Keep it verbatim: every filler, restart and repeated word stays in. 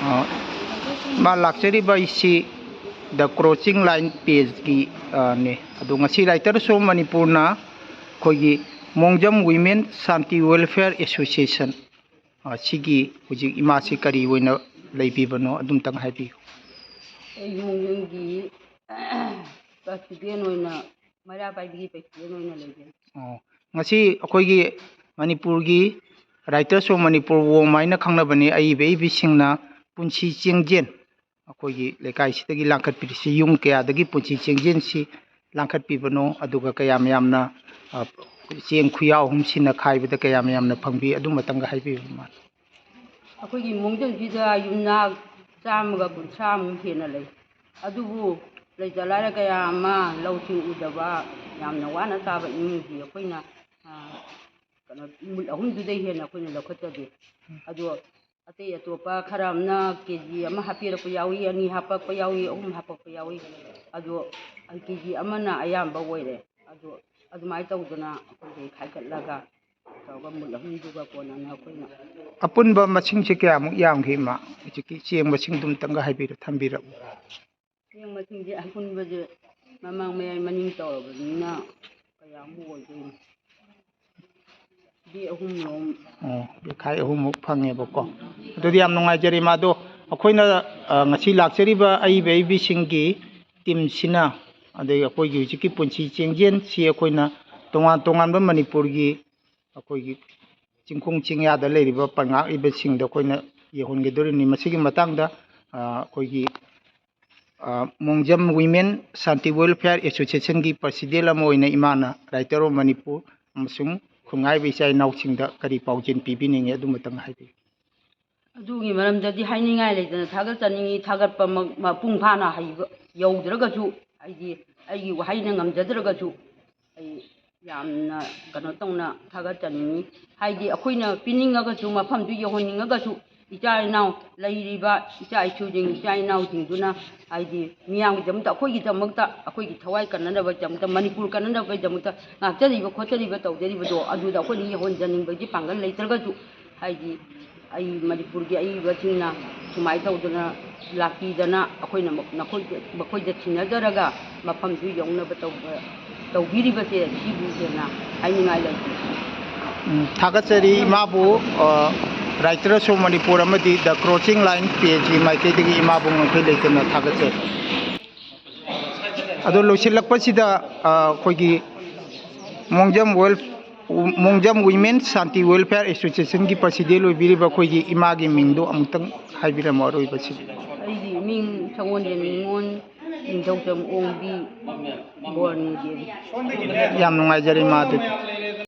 ꯑ, ꯃꯥ ꯂꯥꯛꯆꯔꯤꯕ ꯑꯩꯁꯤ The Crossing Line page ꯀꯤ, ꯑ, ꯅꯦ꯫ ꯑꯗꯣ ꯉꯁꯤ Writers of ꯃꯅꯤꯄꯨꯔꯅ ꯑꯩꯈꯣꯏꯒꯤ ꯃꯣꯡꯖꯝ Women Shanti Welfare Association, ꯑ, ꯁꯤꯒꯤ ꯍꯧꯖꯤꯛ ꯏꯃꯥꯁꯤ ꯀꯔꯤ ꯑꯣꯏꯅ ꯂꯩꯕꯤꯕꯅꯣ ꯑꯗꯨꯝꯇꯪ ꯍꯥꯏꯕꯤꯌꯨ꯫ ꯑꯩ ꯃꯣꯡꯖꯝꯒꯤ president ꯑꯣꯏꯅ, ꯃꯩꯔꯥ ꯄꯥꯏꯕꯤꯒꯤ president ꯑꯣꯏꯅ ꯂꯩꯖꯩ꯫ ꯑꯣ, ꯉꯁꯤ ꯑꯩꯈꯣꯏꯒꯤ ꯃꯅꯤꯄꯨꯔꯒꯤ Writers of ꯃꯅꯤꯄꯨꯔ ꯋꯣꯝ ꯍꯥꯏꯅ ꯈꯪꯅꯕꯅꯤ, ꯑꯏꯕ ꯑꯏꯕꯤꯁꯤꯡꯅ ꯄꯨꯟꯁꯤ ꯆꯦꯡꯖꯦꯜ ꯑꯩꯈꯣꯏꯒꯤ ꯂꯩꯀꯥꯏꯁꯤꯗꯒꯤ ꯂꯥꯡꯈꯠꯄꯤꯔꯤꯁꯤ ꯌꯨꯝ ꯀꯌꯥꯗꯒꯤ ꯄꯨꯟꯁꯤ ꯆꯦꯡꯖꯦꯜꯁꯤ ꯂꯥꯡꯈꯠꯄꯤꯕꯅꯣ, ꯑꯗꯨꯒ ꯀꯌꯥꯝ ꯌꯥꯝꯅ, ꯑ, ꯆꯦꯡ ꯈꯨꯌꯥꯎ ꯑꯍꯨꯝ ꯁꯤꯟꯅ ꯈꯥꯏꯕꯗ ꯀꯌꯥꯝ ꯌꯥꯝꯅ ꯐꯪꯕꯤ, ꯑꯗꯨꯃꯇꯪꯒ ꯍꯥꯏꯕꯤꯌꯨ ꯏꯃꯥ꯫ ꯑꯩꯈꯣꯏꯒꯤ ꯃꯣꯡꯖꯝꯁꯤꯗ ꯌꯨꯝꯅꯥꯛ ꯆꯥꯝꯃꯒ ꯀꯨꯟꯊ꯭ꯔꯥꯃꯨꯛ ꯍꯦꯟꯅ ꯂꯩ꯫ ꯑꯗꯨꯕꯨ ꯂꯩꯇ ꯂꯥꯏꯔ ꯀꯌꯥ ꯑꯃ ꯂꯧꯁꯤꯡ ꯎꯗꯕ, ꯌꯥꯝꯅ ꯋꯥꯅ ꯆꯥꯕ ꯏꯃꯨꯡꯁꯤ ꯑꯩꯈꯣꯏꯅ, ꯑ, ꯀꯩꯅꯣ, ꯃꯨꯠ ꯑꯍꯨꯝꯗꯨꯗꯩ ꯍꯦꯟꯅ ꯑꯩꯈꯣꯏꯅ ꯂꯧꯈꯠꯆꯗꯦ꯫ ꯑꯗꯣ ꯑꯇꯩ ꯑꯇꯣꯞꯄ ꯈꯔ ꯑꯃꯅ ꯀꯦ ꯖꯤ ꯑꯃ ꯍꯥꯞꯄꯤꯔꯛꯄ ꯌꯥꯎꯏ, ꯑꯅꯤ ꯍꯥꯞꯄꯛꯄ ꯌꯥꯎꯏ, ꯑꯍꯨꯝ ꯍꯥꯞꯄꯛꯄ ꯌꯥꯎꯏ꯫ ꯑꯗꯣ ꯀꯦ ꯖꯤ ꯑꯃꯅ ꯑꯌꯥꯝꯕ ꯑꯣꯏꯔꯦ꯫ ꯑꯗꯣ ꯑꯗꯨꯃꯥꯏꯅ ꯇꯧꯗꯅ ꯑꯩꯈꯣꯏꯒꯤ ꯈꯥꯏꯒꯠꯂꯒ ꯇꯧꯔꯒ ꯃꯨꯠ ꯑꯍꯨꯝꯗꯨꯒ ꯀꯣꯟꯅꯅ ꯑꯩꯈꯣꯏꯅ ꯑꯄꯨꯟꯕ ꯃꯁꯤꯡꯁꯦ ꯀꯌꯥꯃꯨꯛ ꯌꯥꯝꯒꯦ, ꯏꯃꯥ? ꯍꯧꯖꯤꯛꯀꯤ ꯆꯦꯡ ꯃꯁꯤꯡꯗꯨ ꯑꯝꯇꯪꯒ ꯍꯥꯏꯕꯤꯔ-, ꯊꯝꯕꯤꯔꯛꯎ꯫ ꯆꯦꯡ ꯃꯁꯤꯡꯁꯦ ꯑꯄꯨꯟꯕꯁꯦ ꯃꯃꯥꯡ ꯃꯌꯥꯏ ꯃꯅꯤꯡ ꯇꯧꯔꯕꯅꯤꯅ ꯀꯌꯥꯃꯨꯛ ꯑꯣꯏꯗꯣꯏꯅꯣ? ꯕꯦꯛ ꯑꯍꯨꯝꯂꯣꯝ꯫ ꯑꯣ, ꯕꯦꯛꯈꯥꯏ ꯑꯍꯨꯝꯃꯨꯛ ꯐꯪꯉꯦꯕꯀꯣ꯫ ꯑꯗꯨꯗꯤ ꯌꯥꯝ ꯅꯨꯡꯉꯥꯏꯖꯔꯦ, ꯏꯃꯥ꯫ ꯑꯗꯣ ꯑꯩꯈꯣꯏꯅ, ꯑ, ꯉꯁꯤ ꯂꯥꯛꯆꯔꯤꯕ ꯑꯏꯕ ꯑꯏꯕꯤꯁꯤꯡꯒꯤ ꯇꯤꯝꯁꯤꯅ, ꯑꯗꯒꯤ ꯑꯩꯈꯣꯏꯒꯤ ꯍꯧꯖꯤꯛꯀꯤ ꯄꯨꯟꯁꯤ ꯆꯦꯡꯖꯦꯜꯁꯤ ꯑꯩꯈꯣꯏꯅ ꯇꯣꯉꯥꯟ ꯇꯣꯉꯥꯟꯕ ꯃꯅꯤꯄꯨꯔꯒꯤ ꯑꯩꯈꯣꯏꯒꯤ ꯆꯤꯡꯈꯣꯡ ꯆꯤꯡꯌꯥꯗ ꯂꯩꯔꯤꯕ ꯄꯟꯉꯥꯛꯂꯤꯕꯁꯤꯡꯗ ꯑꯩꯈꯣꯏꯅ ꯌꯧꯍꯟꯒꯗꯧꯔꯤꯕꯅꯤ꯫ ꯃꯁꯤꯒꯤ ꯃꯇꯥꯡꯗ, ꯑ, ꯑꯩꯈꯣꯏꯒꯤ, ꯑ, ꯃꯣꯡꯖꯝ Women Shanti Welfare Association ꯒꯤ president ꯑꯃ ꯑꯣꯏꯅ ꯏꯃꯥꯅ Writers of ꯃꯅꯤꯄꯨꯔ ꯑꯃꯁꯨꯡ ꯈꯨꯟꯉꯥꯏꯕ ꯏꯆꯥ ꯏꯅꯥꯎꯁꯤꯡꯗ ꯀꯔꯤ ꯄꯥꯎꯖꯦꯜ ꯄꯤꯕꯤꯅꯤꯡꯉꯤ, ꯑꯗꯨꯃꯇꯪ ꯍꯥꯏꯕꯤꯌꯨ꯫ ꯑꯗꯨꯒꯤ ꯃꯔꯝꯗꯗꯤ ꯍꯥꯏꯅꯤꯡꯉꯥꯏ ꯂꯩꯇꯅ ꯊꯥꯒꯠꯆꯅꯤꯡꯉꯤ꯫ ꯊꯥꯒꯠꯄꯃꯛ ꯃꯄꯨꯡ ꯐꯥꯅ ꯍꯩꯕ ꯌꯧꯗ꯭ꯔꯒꯁꯨ, ꯍꯥꯏꯗꯤ ꯑꯩꯒꯤ ꯋꯥꯍꯩꯅ ꯉꯝꯖꯗ꯭ꯔꯒꯁꯨ, ꯑꯩ ꯌꯥꯝꯅ ꯀꯩꯅꯣ ꯇꯧꯅ ꯊꯥꯒꯠꯆꯅꯤꯡꯉꯤ꯫ ꯍꯥꯏꯗꯤ ꯑꯩꯈꯣꯏꯅ ꯄꯤꯅꯤꯡꯉꯒꯁꯨ, ꯃꯐꯝꯗꯨ ꯌꯧꯍꯟꯅꯤꯡꯉꯒꯁꯨ, ꯏꯆꯥ ꯏꯅꯥꯎ ꯂꯩꯔꯤꯕ ꯏꯆꯥ ꯏꯁꯨꯁꯤꯡ, ꯏꯆꯥ ꯏꯅꯥꯎꯁꯤꯡꯗꯨꯅ ꯍꯥꯏꯗꯤ ꯃꯤꯌꯥꯝꯒꯤꯗꯃꯛꯇ, ꯑꯩꯈꯣꯏꯒꯤꯗꯃꯛꯇ, ꯑꯩꯈꯣꯏꯒꯤ ꯊꯋꯥꯏ ꯀꯟꯅꯅꯕꯒꯤꯗꯃꯛꯇ, ꯃꯅꯤꯄꯨꯔ ꯀꯟꯅꯅꯕꯒꯤꯗꯃꯛꯇ ꯉꯥꯛꯆꯔꯤꯕ ꯈꯣꯠꯆꯔꯤꯕ ꯇꯧꯖꯔꯤꯕꯗꯣ, ꯑꯗꯨꯗ ꯑꯩꯈꯣꯏꯅ ꯌꯧꯍꯟꯖꯅꯤꯡꯕꯒꯤ ꯄꯥꯡꯒꯜ ꯂꯩꯇ꯭ꯔꯒꯁꯨ, ꯍꯥꯏꯗꯤ ꯑꯩ ꯃꯅꯤꯄꯨꯔꯒꯤ ꯑꯏꯕꯁꯤꯡꯅ ꯁꯨꯃꯥꯏꯅ ꯇꯧꯗꯅ ꯂꯥꯛꯄꯤꯗꯅ ꯑꯩꯈꯣꯏꯅ ꯃ- ꯅꯈꯣꯏꯗ ꯃꯈꯣꯏꯗ ꯊꯤꯟꯅꯖꯔꯒ ꯃꯐꯝꯗꯨ ꯌꯧꯅꯕ ꯇꯧꯕ ꯇꯧꯕꯤꯔꯤꯕꯁꯦ ꯁꯤꯕꯨ ꯍꯦꯟꯅ ꯍꯥꯏꯅꯤꯡꯉꯥꯏ ꯂꯩꯇꯦ꯫ ꯎꯝ, ꯊꯥꯒꯠꯆꯔꯤ ꯏꯃꯥꯕꯨ꯫ ꯑ, Writers of Manipur ꯑꯃꯗꯤ The Crossing Line ꯄꯦꯖꯀꯤ ꯃꯥꯏꯀꯩꯗꯒꯤ ꯏꯃꯥꯕꯨ ꯉꯝꯈꯩ ꯂꯩꯇꯅ ꯊꯥꯒꯠꯆꯔꯤ꯫ ꯑꯗꯣ ꯂꯣꯏꯁꯤꯜꯂꯛꯄꯁꯤꯗ, ꯑ, ꯑꯩꯈꯣꯏꯒꯤ ꯃꯣꯡꯖꯝ ꯋꯦꯜ ꯃꯣꯡꯖꯝ ꯋꯤꯃꯦꯟ ꯁꯥꯟꯇꯤ ꯋꯦꯜꯐꯤꯌꯔ ꯑꯦꯁꯣꯁꯤꯌꯦꯁꯟꯒꯤ ꯄ꯭ꯔꯁꯤꯗꯦꯟ ꯑꯣꯏꯕꯤꯔꯤꯕ ꯑꯩꯈꯣꯏꯒꯤ ꯏꯃꯥꯒꯤ ꯃꯤꯡꯗꯣ ꯑꯃꯨꯛꯇꯪ ꯍꯥꯏꯕꯤꯔꯝꯃꯣ ꯑꯔꯣꯏꯕꯁꯤꯗ꯫ ꯑꯩꯒꯤ ꯃꯤꯡ ꯁꯪꯒꯣꯟꯖꯦꯟ ꯅꯤꯉꯣꯜ, ꯅꯤꯡꯊꯧꯖꯝ ꯑꯣꯡꯕꯤ, ꯕꯣꯔꯅꯤꯗꯦꯕꯤ꯫ ꯌꯥꯝ ꯅꯨꯡꯉꯥꯏꯖꯔꯦ ꯏꯃꯥ ꯑꯗꯨꯗꯤ꯫